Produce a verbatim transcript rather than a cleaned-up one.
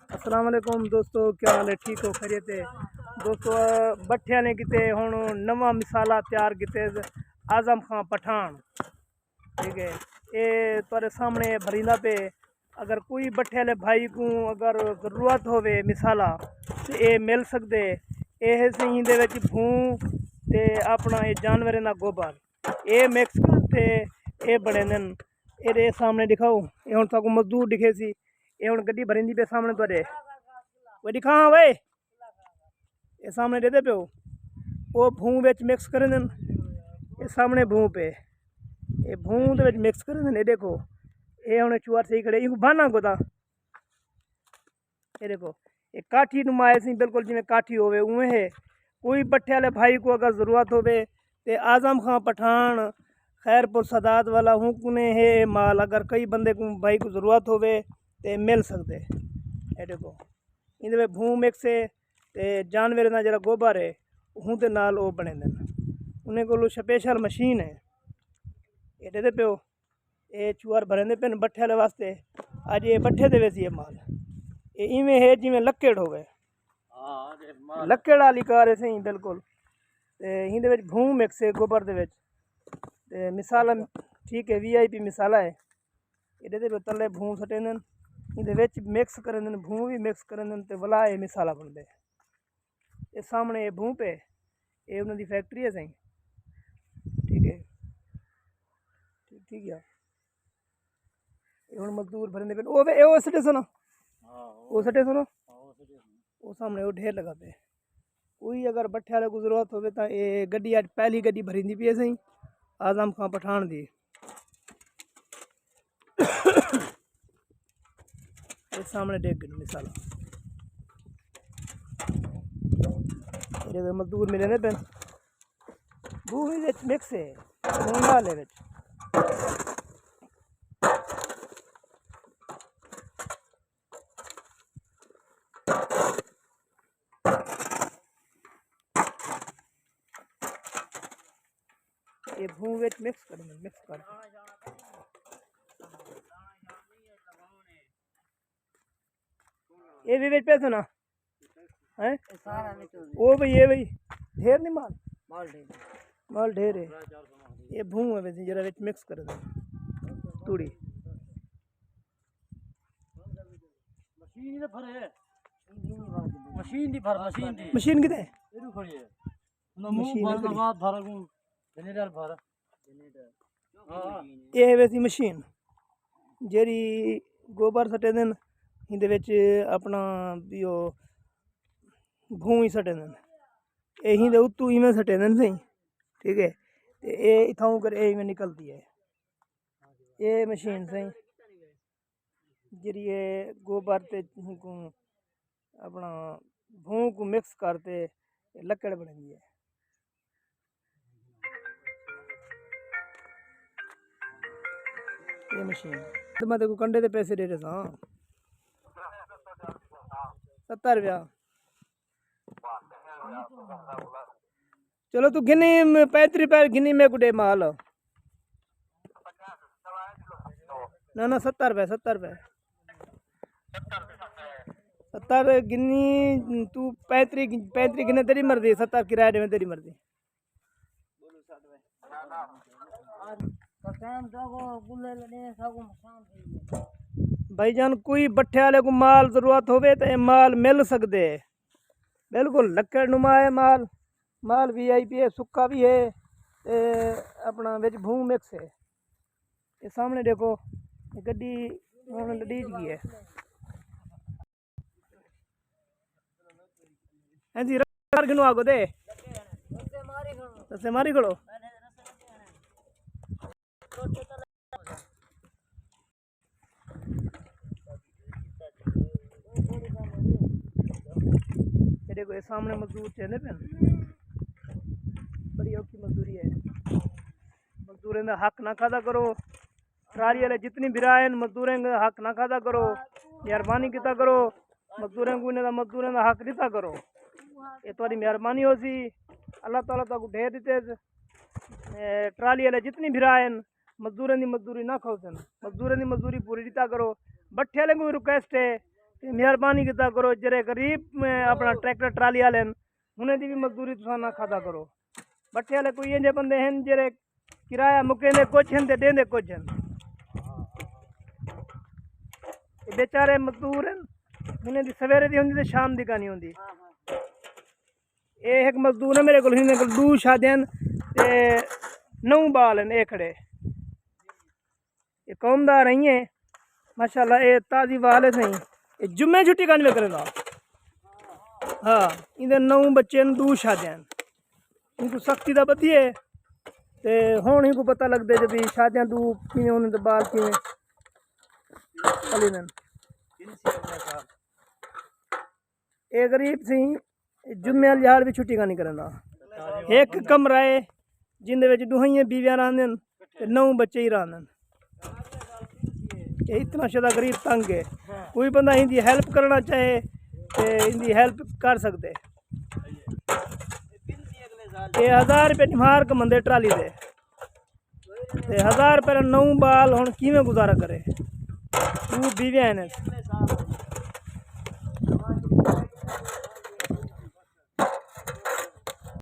السلام علیکم دوستو، کیا حال ہے؟ ٹھیک ہو؟ خیریت ہے؟ دوستو، بٹھے والے کیتے ہن نواں مصالحہ تیار کیتے، اعظم خان پٹھان۔ ٹھیک ہے، اے تہاݙے سامݨے بھریندا پئے۔ اگر کوئی بٹھے والے بھائی کوں اگر ضرورت ہووے مصالحہ، تے اے مل سڳدے۔ اے ہے سئیں، ایندے وچ بھوں تے اپݨا اے جانوراں دا گوبر، اے مکس کر تے اے بݨیندن۔ اے ݙے سامݨے ݙکھاؤ، اے ہݨ تہاکوں مزدور ݙکھیسی، اے ہݨ گݙی بھریندی پئی سامݨے تہاݙے۔ اوئے ݙکھا وے، اے سامݨے ݙیہدے پیو، او بھوں وچ مکس کریندن۔ اے سامݨے بھوں پئے، اے بھوں دے وچ مکس کریندن۔ اے ݙیکھو، اے ہݨ چوار صحیح کھڑے، اینکوں بھانا گودا۔ اے ݙیکھو، اے کاٹھی نما ہے سئیں، بالکل جیویں کاٹھی ہووے اونویں ہے۔ کوئی بٹھے والے بھائی کوں اگر ضرورت ہووے تے اعظم خان پٹھان خیر پور سادات والا ہوں کنے ہے اے مال، اگر کئی بندے کوں بھائی کوں ضرورت ہووے تے مل سڳدے۔ اے ݙیکھو، ایندے وچ بھوں مکس ہے تے جانوراں دا جیڑھا گوبر ہے، اوندے نال او بݨیندن۔ انہیں کولوں سپیشل مشین ہے، اے ݙیہدے پیو۔ اے چوار بھریندے پن بٹھے والے واسطے۔ اڄ اے بٹھے تے ویسی اے مال۔ اے ایویں ہے جیویں لکڑ ہووے۔ ہاں، اڄ مال۔ لکڑ والی کار ہے سئیں، بالکل۔ تے ایندے وچ بھوں مکس ہے گوبر دے وچ۔ تے مصالحہ ٹھیک ہے، وی آئی پی مصالحہ ہے۔ ایݙے تے تلے بھوں سٹیندن، ایندے وچ مکس کریندن، بھوں وی مکس کریندن تے ولا اے مصالحہ بݨدے۔ اے سامݨے اے بھوں پئے، اے انہاں دی فیکٹری ہے سئیں۔ ٹھیک ہے، ٹھیک، ٹھیک ہے۔ اے ہݨ مزدور بھریندے پن۔ او وے، اے او سٹے سو نا؟ ہاں، او او سٹے سو نا؟ ہاں، او سٹے سو۔ او سامݨے او ڈھیر لڳا پئے۔ کوئی اگر بٹھے والے کوں ضرورت ہووے تاں اے گݙی اڄ پہلی گݙی بھریندی پئی ہے سئیں، اعظم خان پٹھان دی۔ اے سامݨے ݙیکھ ڳئے مصالحہ۔ ایݙے وچ مزدور ملیندے پن۔ بھوں وی وچ مکس ہے، بھوں نال ہے وچ۔ اے بھوں وچ مکس کرݨے، مکس کر۔ اے وی وچ پئے سو نا؟ ہیں؟ اے سارا وچ ہو ڳیا۔ او بھئی، اے بھئی، ڈھیر نہیں مال؟ مال ڈھیر ہے۔ مال ڈھیر ہے۔ اے بھوں ہے ویسی، جیڑھا وچ مکس کر دے۔ توڑی۔ مشین دی بھر ہے۔ مشین دی بھر، مشین دی۔ مشین کدھر ہے؟ ایݙو کھڑی ہے۔ نہ منہ مشین بھر، نہ کھڑی۔ وات بھر، اڳوں جنریٹر بھر۔ ہاں۔ اے ہے ویسی مشین، جیڑھی گوبر سٹیندن، ایندے وچ اپݨا ایہو بھوں ہی سٹیندن۔ اے ایندے اتوں ایویں سٹیندن سئیں، ٹھیک ہے؟ تے اے اتھاؤں کر اے ایویں نکلدی ہے۔ اے مشین سئیں، جیڑھی اے گوبر تے کوں اپݨا بھوں کوں مکس کر تے لکڑ بݨیندی ہے۔ اے مشین۔ تے میں تیکوں کنڈے دے پیسے ݙے ݙیساں۔ ستر روپیہ۔ چلو توں گھنی، پینتری روپے گھنی، میکوں ݙے مال۔ نہ، نہ، ستر روپے، ستر روپے۔ ستر گھنی، توں پینتری، پینتری گھنے تیݙی مرضی، ستر کرایہ ݙیویں تیݙی مرضی۔ بھائی جان، کوئی بٹھے والے کوں مال ضرورت ہووے تے اے مال مل سڳدے۔ بالکل لکڑ نما ہے مال، مال وی آئی پی ہے، سکا وی ہے، تے اپݨا وچ بھوں مکس ہے۔ اے سامݨے ݙیکھو، اے گݙی ہݨ لݙیج ڳئی ہے۔ ہاں جی، رستے مار گھنو آگو دے۔ رستے ماری کھڑو۔ تیرے کو سامݨے مزدور چیندے پن۔ بڑی اوکھی مزدوری ہے۔ مزدوریں دا حق نہ کھادا کرو۔ ٹرالی والے جتنی بھرا ہن، مزدوریں دا حق نہ کھادا کرو، مہربانی کیتا کرو، مزدوریں کوں انہاں دا، مزدوریں دا حق ݙتا کرو۔ اے تہاݙی مہربانی ہوسی، اللہ تعالیٰ تہاکوں ڈھیر ݙتے۔ اے ٹرالی والے جتنی بھرا ہن، مزدوریں دی مزدوری نہ کھوسن، مزدوریں دی مزدوری پوری ݙتا کرو۔ بٹھے والے کوں وی ریکویسٹ ہے تے مہربانی کیتا کرو، جیڑھے غریب، اے، اپݨا ٹریکٹر ٹرالی والے ہن، انہیں دی وی مزدوری تساں نہ کھادا کرو۔ بٹھے والے کوئی اینجھے بندے ہن جیڑھے کرایہ مکیندے کجھ ہن تے ݙیندے کجھ ہن۔ اے بیچارے مزدور ہن، انہیں دی سویرے دی ہوندی تے شام دی کانی ہوندی۔ اے ہک مزدور ہے میرے کول، انہیں کول ݙو شادیاں ہن تے نو ٻال ہن۔ اے کھڑے، اے قوم دا رہی ہے، ماشاءاللہ۔ اے تازی وال ہے سائیں، اے جمعے چھٹی کانی وے کریندا۔ ہاں، ایندے نو بچے ہن، ݙو شادیاں ہن۔ اینکوں سختی دا ٻدھیے تے ہݨ اینکوں پتہ لڳدے جو بھی شادیاں ݙو کیویں ہوندن تے ٻال کیویں پلیندن۔ اے غریب سئیں، جمعے آلی ݙیہاڑ وی چھٹی کانی کریندا۔ ہک کمرہ ہے جیندے وچ ݙوہائیں بیویاں رہندن تے نو بچے ہی رہندن۔ اے اتنا شدہ غریب تنگ ہے، کوئی بندہ ایندی ہیلپ کرݨا چاہے تے ایندی ہیلپ کر سڳدے۔ اے ہزار روپے ݙیوار کمندے ٹرالی دے، تے ہزار روپے نال نو ٻال ہݨ کیویں گزارا کرے؟ ݙو بیویاں ہن۔